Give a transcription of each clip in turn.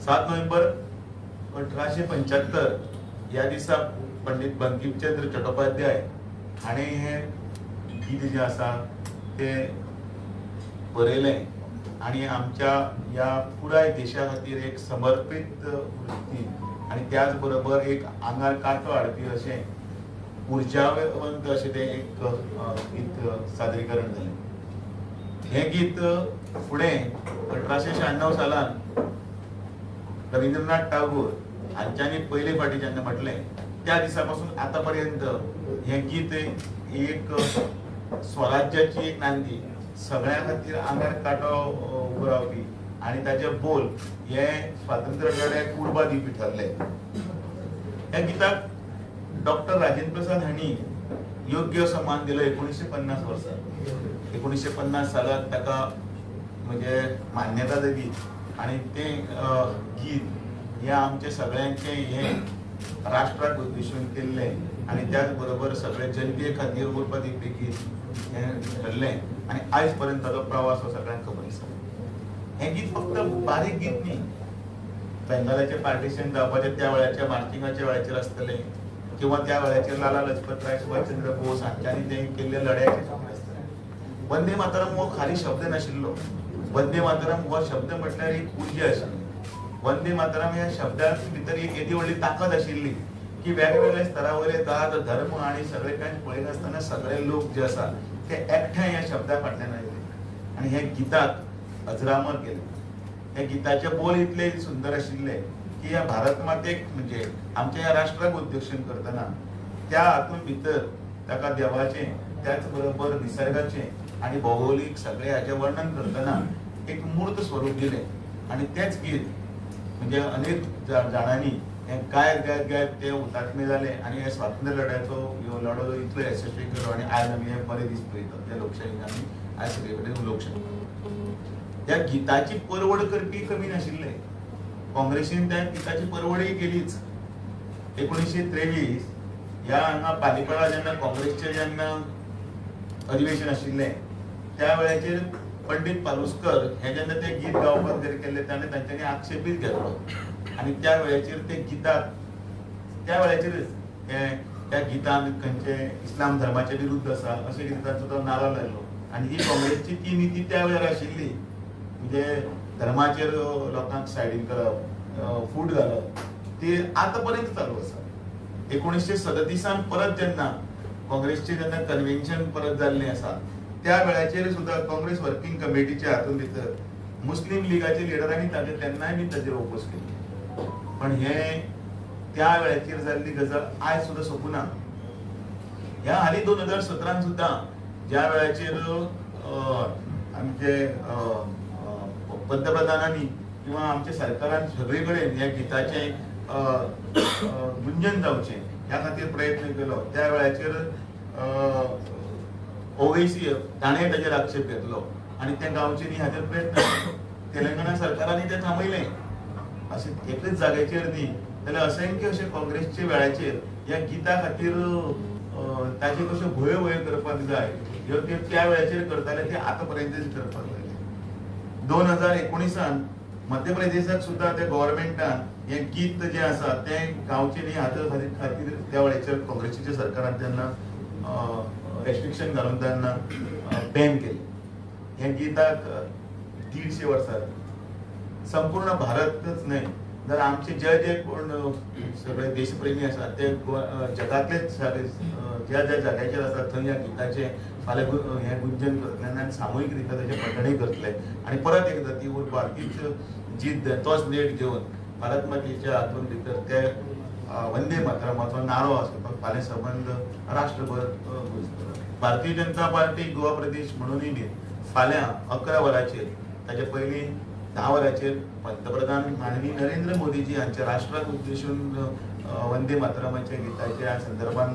7 नोव्हेंबर 1875 ह्या दिसा पंडित बंकिमचंद्र चट्टोपाध्याय हाणें हें गीत जें आसा तें बरयलें आनी आमच्या ह्या पुराय देशा खातीर एक समर्पीत वृत्ती आनी त्याच बरोबर एक आंगार कांटो हाडपी अशें उर्जावंत अशें तें एक गीत सादरीकरण जालें. हें गीत फुडें 1896 सालान रवींद्रनाथ टागोर हांच्यांनी पयले फावटी जेन्ना म्हटलें त्या दिसा पासून आतां पर्यंत हें गीत एक स्वराज्याची एक नांदी, सगळ्यां खातीर आंगार कांटो उबो रावपी आनी ताचे बोल हे स्वातंत्र्य लढ्याक उर्बा दिवपी ठरले. ह्या गिताक डॉक्टर राजेंद्र प्रसाद हांणी योग्य असो मान दिलो 1950 वर्सा. 1950 सालांत ताका म्हणजे मान्यता दिली आनी तें गीत हें आमचें सगळ्यांचें हें राष्ट्राक उद्देशून केल्लें आनी त्याच बरोबर सगळे जनते खातीर उर्बा दिवपी गीत हें ठरलें आनी आयज पर्यंत ताचो प्रवास हो सगळ्यांक खबर आसा. हें गीत फक्त बारीक गीत न्ही, बेंगालाचें पार्टिशन जावपाचें त्या वेळाच्या मार्चिंगाच्या वेळाचेर आसतलें किंवा त्या वेळाचेर लाला लजपत राय, सुभाषचंद्र बोस हांच्यांनी तें केल्ले लढ्याचें आसतलें. वंदे मातरम हो खाली शब्द नाशिल्लो. वंदे मातरम हो शब्द म्हटल्यार एक उर्जा आशिल्ली. वंदे मातरम ह्या शब्दां भितर एक येदी व्हडली ताकद आशिल्ली की वेगवेगळ्या स्तरा वयले जात, धर्म आनी सगळे कांय पळयनासतना सगळे लोक जे आसा ते एकठांय ह्या शब्दा फाटल्यान आयले आनी हे गिताक अजरामर केलें. ह्या गिताचे बोल इतले सुंदर आशिल्ले की ह्या भारत मातेक म्हणजे आमच्या ह्या राष्ट्राक उद्देशून करतना त्या हातून भितर ताका देवाचें त्याच बरोबर निसर्गाचें आनी भौगोलीक सगळें हाचें वर्णन करतना एक मूर्त स्वरूप दिलें आनी तेंच गीत म्हणजे अनेक जाणांनी हें गायत गायत गायत ते हुतात्मे जाले आनी हे स्वातंत्र्य लढ्याचो ह्यो लढो इतलो यशस्वी केलो आनी आयज आमी हे बरे दीस पळयतात त्या लोकशाहीन आमी आयज सगळे कडेन उलोवंक शकता. त्या गिताची परवड करपी कमी नाशिल्ले. काँग्रेसीन त्या गिताची परवडय केलीच. 1923 ह्या हांगा पालिपळा जेन्ना काँग्रेसचें जेन्ना अधिवेशन आशिल्लें त्या वेळाचेर पंडित पालुस्कर हे जेन्ना तें गीत गावपाक जर केल्लें ताणें तांच्यांनी आक्षेपीच घेतलो आनी त्या वेळाचेर ते गिताक त्या वेळाचेरच हे त्या गितान खंयचे इस्लाम धर्माचे विरुद्ध आसा अशें कितें तांचो तो नारो लायलो आनी ही काँग्रेसची ती निती त्या वेळार आशिल्ली. म्हणजे धर्माचेर लोकांक सायडीन करप, फूट घालप ती आतां पर्यंत चालू आसा. 1937 परत जेन्ना काँग्रेसचें जेन्ना कन्व्हेन्शन परत जाल्लें आसा त्या वेळाचेर सुद्दां काँग्रेस वर्किंग कमिटीच्या हातून भितर मुस्लीम लिगाचे लिडरांनी ताचे तेन्नाय बी ताचेर ओपोज केले. पण हे त्या वेळाचेर जाल्ली गजाल आयज सुद्दां सोंपूना. ह्या हालीं 2017 सुद्दां ज्या वेळाचेर आमचे पंतप्रधानांनी किंवा आमच्या सरकारान सगळे कडेन ह्या गिताचें गुंजन जावचें ह्या खातीर प्रयत्न केलो त्या वेळाचेर ओवैसी ताणें ताचेर आक्षेप घेतलो आनी तें गांवचें न्ही हाचेर प्रयत्न केलो. तेलंगणा सरकारान तें थांबयलें. अशें एकलेच जाग्याचेर न्ही जाल्यार असंख्य अशे काँग्रेसच्या वेळाचेर ह्या गिता खातीर ताचे कश्यो भोयो भोयो करपाक जाय ह्यो ते त्या वेळाचेर करताले ते आतां पर्यंत करपाक लागले. 2019 मध्य प्रदेशाक सुद्दां त्या गव्हर्मेंटान हें गीत जें आसा तें गांवचें न्ही हाचे खातीर त्या वेळाचेर काँग्रेसीच्या सरकारान तेन्ना रेस्ट्रिक्शन घालून त्यांना बॅन केलें. हें गिताक 150 वर्सां संपूर्ण भारतच न्हय तर आमचे जे जे कोण सगळे देशप्रेमी आसात ते जगांतलेच सगळे ज्या ज्या जाग्याचेर आसात थंय ह्या गिताचें फाल्यां हें गुंजन करतले आनी सामुहीक रित्या ताचें पठणूय करतले आनी परत एकदां ती उर्बा तीच जिद्द तोच नेट घेवन भारत मातेच्या हातून भितर ते वंदे मातरमाचो नारो आसा तो फाल्यां सबंद राष्ट्रभर गुंजतलो. भारतीय जनता पार्टी गोवा प्रदेश म्हणूनय बी फाल्यां 11 वरांचेर ताचे पयलीं 10 वरांचेर पंतप्रधान माननीय नरेंद्र मोदीजी हांच्या राष्ट्राक उद्देशून वंदे मातरमाच्या गिताच्या संदर्भात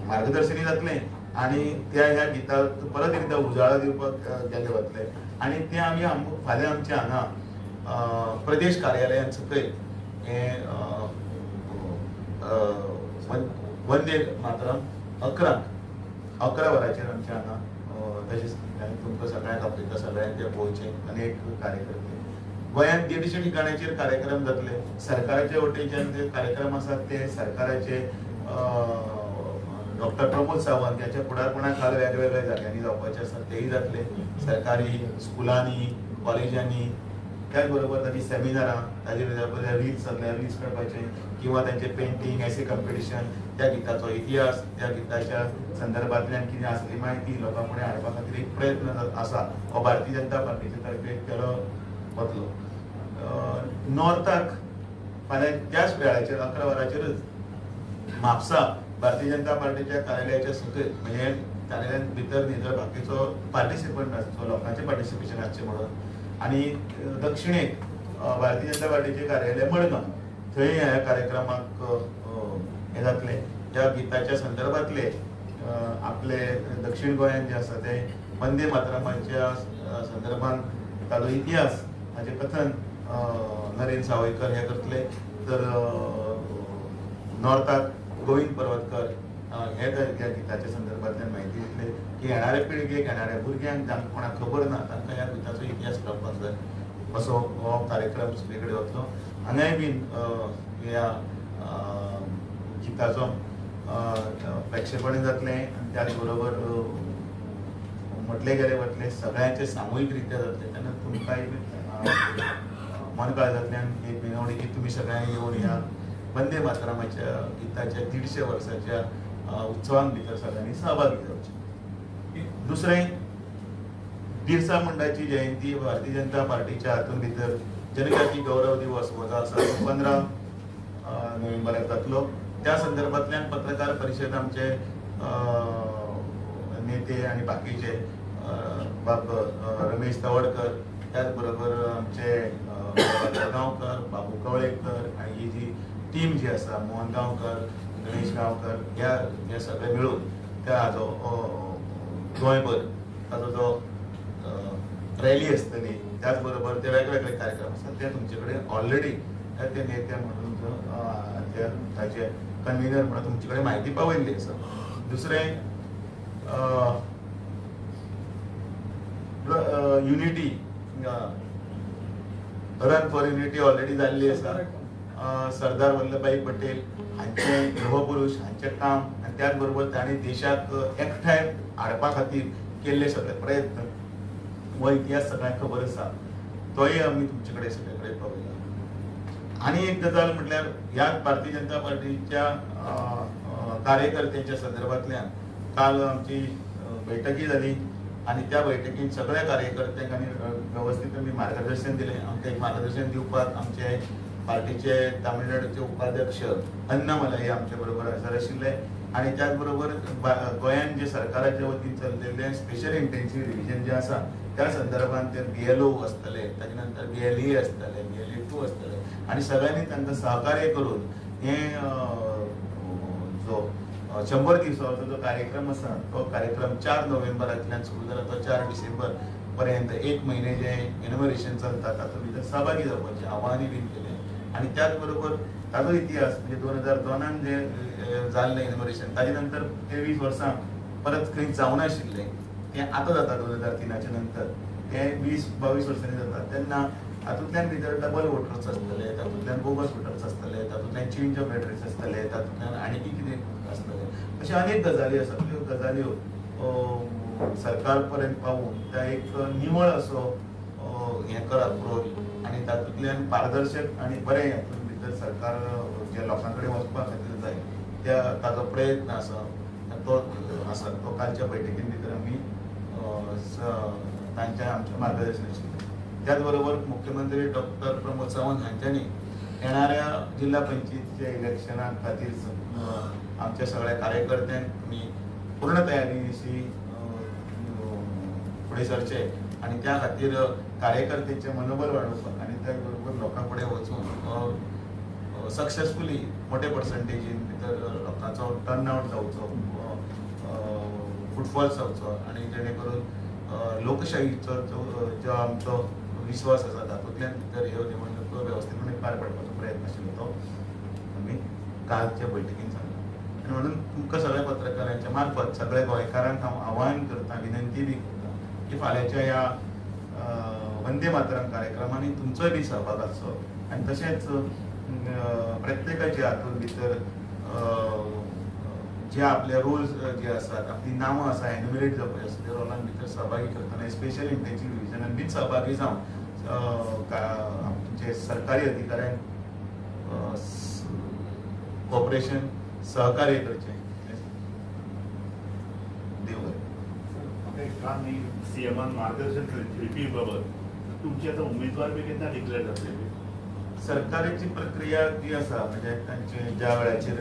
मार्गदर्शनय जातलें आनी त्या ह्या गिताक परत एकदां उजाळो दिवपाक गेले वतले आनी तें आमी फाल्यां आमच्या हांगा प्रदेश कार्यालयांत सकयल हें वंदे मातरम 11 वरांचेर आमच्या हांगा तशेंच तुमकां सगळ्यांक आपयता, सगळ्यांक ते पळोवचें आनी एक कार्यकर्ते गोंयांत 150 ठिकाणाचेर कार्यक्रम जातले. सरकाराच्या वटेच्यान जे कार्यक्रम आसात ते सरकाराचे डॉक्टर प्रमोद सावंत ह्याच्या फुडारपणा खाल वेगवेगळ्या जाग्यांनी जावपाचे आसात तेय जातले. सरकारी स्कुलांनी, कॉलेजांनी, त्याच बरोबर ताची सेमिनारां, ताजे रिल्स जातले, रिल्स काडपाचे किंवा तांचे पेंटींग एसे कॉम्पिटिशन, त्या गिताचो इतिहास, त्या गिताच्या संदर्भांतल्यान कितें आसली म्हायती लोकां फुडें हाडपा खातीर एक प्रयत्न आसा हो भारतीय जनता पार्टीचे तर्फे केलो वतलो. नॉर्थाक फाल्यां त्याच वेळाचेर 11 वरांचेरच म्हापसा भारतीय जनता पार्टीच्या कार्यालयाच्या सकयल, म्हणजे कार्यालयान भितर न्ही तर बाकीचो पार्टिसिपंट आसचो, लोकांचें पार्टिसिपेशन आसचें म्हणून. आनी दक्षिणेक भारतीय जनता पार्टीचें कार्यालय मडगांव, थंय ह्या कार्यक्रमाक हें जातलें. ह्या गिताच्या संदर्भांतले आपले दक्षिण गोंयांत जें आसा तें वंदे मातरमाच्या संदर्भान ताजो इतिहास, ताचें कथन नरेंद्र सावयकर हे करतले. तर नॉर्थाक गोविंद पर्वतकर हे ह्या गिताच्या संदर्भांतल्यान म्हायती दितले की येणारे पिळगेक, येणाऱ्या भुरग्यांक जांकां कोणाक खबर ना तांकां ह्या गिताचो इतिहास कळपाक जाय असो हो कार्यक्रम सगळे कडेन वतलो. हांगाय बीन ह्या गिताचो प्रेक्षेपण जातलें आनी त्याच बरोबर म्हटलें गेलें वतलें, सगळ्यांचें सामुहीक रित्या जातलें. तेन्ना तुमकांय मन काळजांतल्यान एक विनवणी की तुमी सगळ्यांनी येवन ह्या वंदे मातरमाच्या गिताच्या 150 वर्साच्या उत्सवान भितर सगळ्यांनी सहभागी जावचें. दुसरें, बिरसा मुंडाची जयंती भारतीय जनता पार्टीच्या हातून भितर जनजाती गौरव दिवस हो जो आसा तो 15 नोव्हेंबराक जातलो. त्या संदर्भांतल्यान पत्रकार परिशद आमचे नेते आनी बाकीचे बाब रमेश तवडकर, त्याच बरोबर आमचे गांवकर, बाबू कवळेकर आनी ही जी टीम जी आसा मोहन गांवकर, गणेश गांवकर, ह्या हे सगळे मेळून त्या हाजो गोंयभर ताजो जो रॅली आसतली, त्याच बरोबर ते वेगवेगळे कार्यक्रम आसात ते तुमचे कडेन ऑलरेडी ते नेते म्हणून ताचे कन्व्हिनर म्हणून तुमचे कडेन म्हायती पावयल्ली आसा. दुसरें, Unity, run for unity already जाल्ली आसा. सरदार वल्लभभाई पटेल हांचे लोहपुरुष हांचें काम आनी त्याच बरोबर तांणी देशाक एकठांय हाडपा खातीर केल्ले सगळे प्रयत्न हो इतिहास सगळ्यांक खबर आसा, तोय आमी तुमचे कडेन सगळे कडेन पावयला. आनी एक गजाल म्हटल्यार ह्या भारतीय जनता पार्टीच्या कार्यकर्त्यांच्या संदर्भांतल्यान काल आमची बैठकी जाली आनी त्या बैठकीन सगळ्या कार्यकर्त्यांक आनी वेवस्थीत आमी मार्गदर्शन दिलें. आमकां एक मार्गदर्शन दिवपाक आमचे पार्टीचे तामिळनाडूचे उपाध्यक्ष अन्नामलाई आमचे बरोबर हजर आशिल्ले आनी त्याच बरोबर गोंयांत जे सरकाराच्या वतीन चललेले स्पेशल इंटेन्सीव रिविजन जे आसा त्या संदर्भात ते BLO आसतले, ताजे नंतर BLE आसतले, BLE 2 आसतले आनी सगळ्यांनी तांकां सहकार्य करून हे जो 100 दिवसाचो जो कार्यक्रम आसा तो कार्यक्रम 4 नोव्हेंबरांतल्यान सुरू जाला तो 4 डिसेंबर पर्यंत 1 म्हयने जे इनोग्रेशन चलता तातूंत भितर सहभागी जावपाचें आव्हानूय बीन केलें. आनी त्याच बरोबर ताजो इतिहास म्हणजे 2002 जे जाल्लें इनोग्रेशन ताजे नंतर 23 वर्सां परत खंय जावनाशिल्लें, तें आतां जाता 2003 नंतर, तें 20-22 वर्सांनी जाता. तेन्ना तातूंतल्यान भितर डबल वोटर्स आसतले, तातूंतल्यान बोगस वोटर्स आसतले, तातूंतल्यान चेंज ऑफ एड्रेस आसतले, तातूंतल्यान आनी कितें आसतलें, अश्यो अनेक गजाली आसात. त्यो गजाल्यो सरकार पर्यंत पावून त्या एक निवळ असो हें करप रोल आनी तातूंतल्यान पारदर्शक आनी बरें हातूंत भितर सरकार जे लोकां कडेन वचपा खातीर जाय त्या ताजो प्रयत्न आसा तो आसा तो कालच्या बैठकीन भितर आमी तांच्या आमच्या मार्गदर्शन आशिल्लें. त्याच बरोबर मुख्यमंत्री डॉक्टर प्रमोद सावंत हांच्यांनी येणाऱ्या जिल्हा पंचायतीच्या इलेक्शना खातीर आमच्या सगळ्या कार्यकर्त्यांक तुमी पूर्ण तयारीशी फुडें सरचें आनी त्या खातीर कार्यकर्त्यांचें मनोबल वाडोवपाक आनी त्या बरोबर लोकां फुडें वचून सक्सेसफुली मोठे पर्संटेजीन भितर लोकांचो टर्न आवट जावचो, फुटफॉल जावचो आनी जेणे करून लोकशाहीचो जो आमचो विश्वास आसा तातूंतल्यान भितर ह्यो निवडणुको वेवस्थीतपणे पार पडपाचो प्रयत्न आशिल्लो तो आमी कालच्या बैठकीन सांगला. आनी म्हणून तुमकां सगळ्या पत्रकारांच्या मार्फत सगळ्या गोंयकारांक हांव आवाहन करता, विनंती बी करता की फाल्यांच्या ह्या वंदे मातरम कार्यक्रमांनी तुमचोय बी सहभाग आसचो आनी तशेंच प्रत्येकाच्या हातूंत भितर जे आपले रोल्स जे आसात, आपली नांवां आसा एन्युमरेट जावपाचे आसा त्या रोलान भितर सहभागी करतना स्पेशल इंटेन्सीव रिविजनान बीन सहभागी जावन आमचे सरकारी अधिकाऱ्यांक कॉपरेशन सहकार्य करचें. देव बरें. सीएमान मार्गदर्शन थेरपी बाबत तुमची आता उमेदवार बी केन्ना डिक्लेअर जातले? सरकाराची प्रक्रिया जी आसा म्हणजे तांचे ज्या वेळाचेर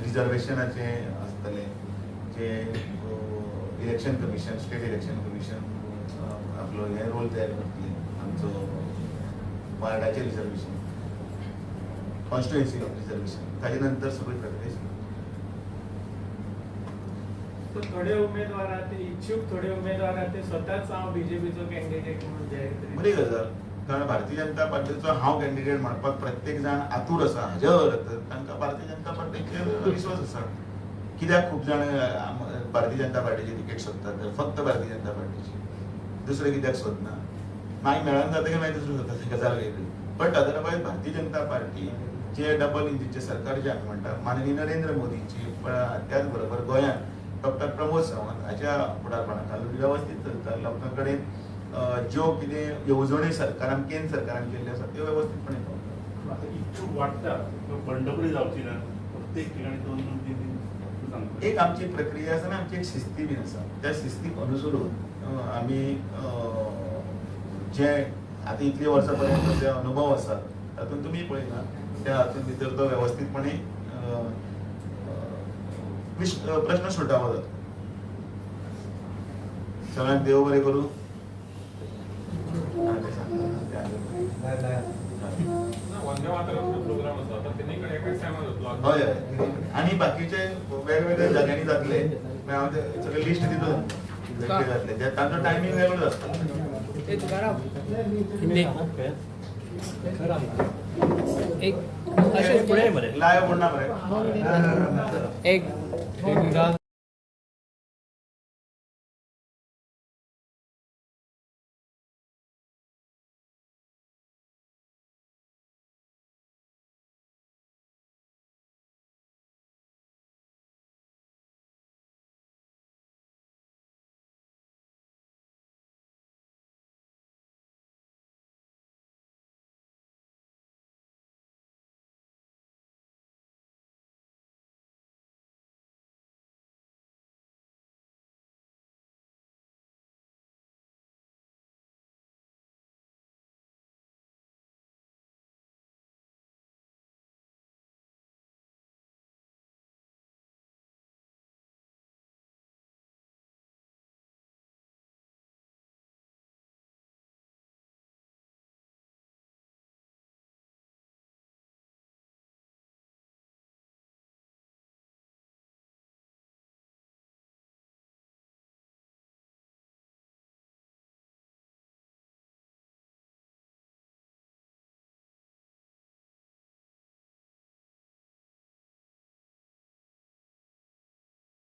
रिजर्वेशनाचे आसतले जे election commission, state election commission आपलो हे रोल तयार करतले, आमचो वार्डाचे रिजर्वेशन, कॉन्स्टिट्युएन्सी रिजर्वेशन, ताजे नंतर सगळी प्रक्रिया. थोडे उमेदवार ते इच्छुक, थोडे उमेदवार ते स्वतःच हांव बीजेपीचो कॅन्डिडेट म्हणून जाहीर करीत. बरी गजाल, कारण भारतीय जनता पार्टीचो हांव कॅन्डिडेट म्हणपाक प्रत्येक जाण आतूर आसा हाजे अर्थ तांकां भारतीय जनता पार्टीचेर विश्वास आसा. कित्याक खूब जाण भारतीय जनता पार्टीची तिकेट सोदतात तर फक्त भारतीय जनता पार्टीची, दुसरें कित्याक सोदना? मागीर मेळना जातकीर मागीर दुसरें सोदता, ती गजाल वेगळी. But otherwise Bharatiya Janata party J double इंजिनचें सरकार जे आमी म्हणटा माननीय नरेंद्र मोदीची, त्याच बरोबर गोंयांत डॉक्टर प्रमोद सावंत हाच्या फुडारपणा खाला वेवस्थीत चलता. लोकां कडेन ज्यो कितें येवजण्यो सरकारान, केंद्र सरकारान केल्ल्यो आसा त्यो वेवस्थीतपणे पावता. आतां इच्छूक वाडटा, बंडखोरी जावची ना प्रत्येक ठिकाणी 2-2, 3-3. एक आमची प्रक्रिया आसा आनी आमची एक शिस्ती बीन आसा, त्या शिस्तीक अनुसरून आमी जे आतां इतली वर्सां पर्यंत जे अनुभव आसा तातूंत तुमी पळयना त्या हातूंत भितर तो वेवस्थीतपणे प्रश्न सुटावो जाता. सगळ्यांक देव बरें करूं. हय हय, आनी बाकीचे वेगवेगळ्या जाग्यांनी जातले, हांव सगळे लिस्ट दिता जातले, तांचो टायमींग वेगळो जाता. लायव्ह म्हणना मरे. एक